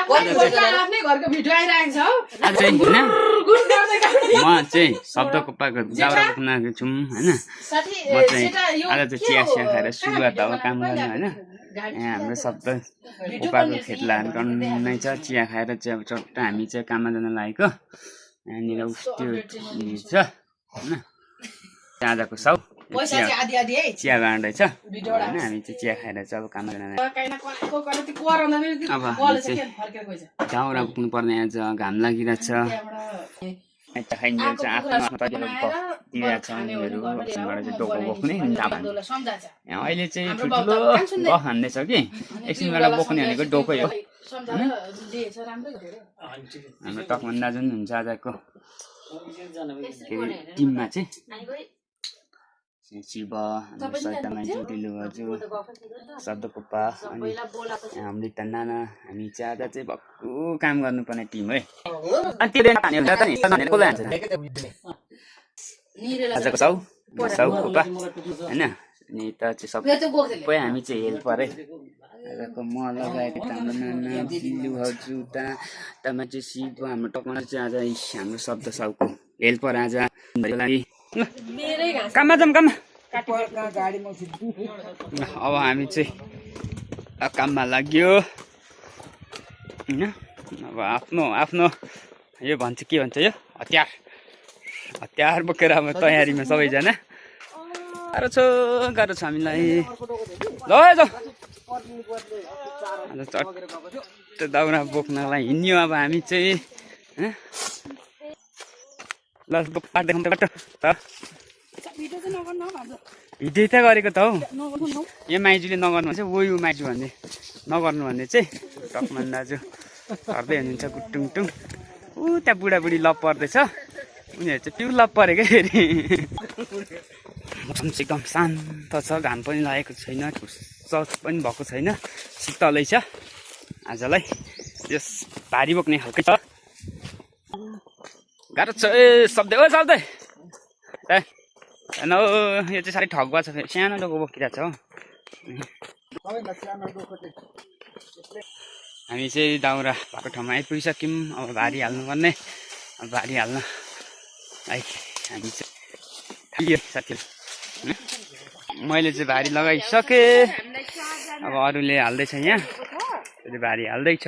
आफ्नै घरको भिडियो आइरहेको छ हौ आज चाहिँ हैन म चाहिँ शब्दको पाको दाउरा बोक्न आएको छु हैन म चाहिँ आज चाहिँ चिया खाएर सुरुवात हो काम गर्नु हैन यहाँ हाम्रो शब्द उपाको खेत लाग्नै छ चिया खाएर चाहिँ अब चट्ट हामी चाहिँ काममा जान लागेको यहाँनिर त्यो छ हैन आजको साउ चिया गाड्दैछ होइन हामी चाहिँ चिया खाएर चाहिँ अब काम गर्न अब दाउरा बोक्नु पर्ने आज घाम लागिरहेछ खाइन्छ आफ्नो आफ्नो तरिकाले दिइरहेको छ उनीहरू एकछिनबाट चाहिँ डोको बोक्ने अहिले चाहिँ ठुल्ठुलो गफ हान्दैछ कि एकछिनबाट बोक्ने भनेको डोकै हो हाम्रो टकमान दाजु पनि हुन्छ आजको टिममा चाहिँ शिव सहितमा जुटिलु हजुर शब्दकोपा अनि अमृता नाना हामी चाहिँ आज चाहिँ भक्कु काम गर्नुपर्ने टिम है अनि त्यो पानी हुन्छ त नि कसलाई हान्छ आजको साउकोपा होइन अनि यता चाहिँ सबै हामी चाहिँ हेल्पर है आजको म लगाएको हाम्रो नाना दिलु हजुर उतामा चाहिँ शिव हाम्रो टकमा चाहिँ आज हाम्रो शब्द साउको हेल्पर आज लागि काममा जाऊँ काममा अब हामी चाहिँ काममा लाग्यो होइन अब आफ्नो आफ्नो यो भन्छ के भन्छ यो हतियार बोकेर अब तयारीमा सबैजना गाह्रो छ हामीलाई ल चट्ट दाउरा बोक्नलाई हिँड्यो अब हामी चाहिँ ल भिडियो त गरेको त हौ यो माइजूले नगर्नु भन्छ वो यो माइजू भन्ने नगर्नु भन्ने चाहिँ टकमान दाजु घरदै हुनुहुन्छ गुटुङटुङ ऊ त्यहाँ बुढाबुढी लप पर्दैछ उनीहरू चाहिँ प्युर लप परेकै फेरि मौसम चाहिँ एकदम शान्त छ घाम पनि लागेको छैन सच पनि भएको छैन शीतलै छ आजलाई यस भारी बोक्ने खालकै छ गाह्रो छ शब्दै ओ शब्दै हेर्नु यो चाहिँ साह्रै ठग भएको छ फेरि सानो डोको बोकिरहेको छ हो हामी चाहिँ दाउरा भएको ठाउँमा आइपुगिसक्यौँ अब भारी हाल्नुपर्ने भारी हाल्न हामी चाहिँ साथीहरू मैले चाहिँ भारी लगाइसकेँ अब अरूले हाल्दैछ यहाँ भारी हाल्दैछ